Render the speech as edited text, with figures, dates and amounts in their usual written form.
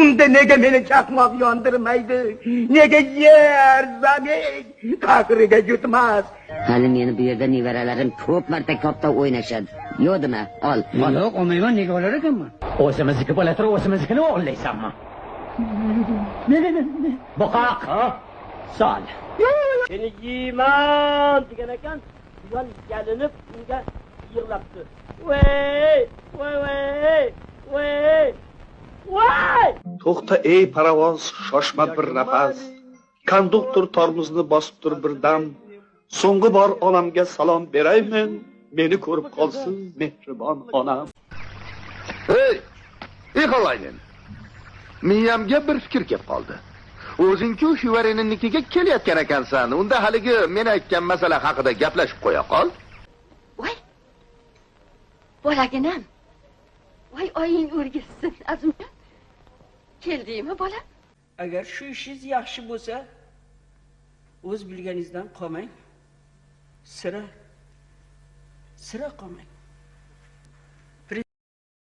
Unda nega meni chaqmoq yondirmaydi? Nega yer zamin qahriga yutmas? Hali meni bu yerda nevaralarim ko'p marta kopta o'ynashadi. Yo'q dema, ol. Yo'q, olmayman, nega olar ekanman? O'zimizniki bo'la turib, o'zimiznikini o'g'irlaysanmi? Buqoq. Sol. Seni yeyman degan ekan, quyon yalinib unga yig'labdi. Voy, voy, voy, voy. Voy! To'xta ey paravoz, shoshma bir nafas. Konduktor tormozni bosib tur bir dam. So'nggi bor onamga salom beraymen, meni ko'rib qolsin mehribon onam. Ey, Ixolaynen. Miyamga bir fikr kelib qoldi. O'zing-ku Hyuvarinnikiga kelayotgan ekansan. Unda haligi men aytgan masala haqida gaplashib qo'ya qol. Voy! Bolaginam. Voy oying o'rgilsin, Azimjon. Keldingmi bolam? Agar shu ishingiz yaxshi bo'lsa, o'z bilganingizdan qolmang. Sira qolmang.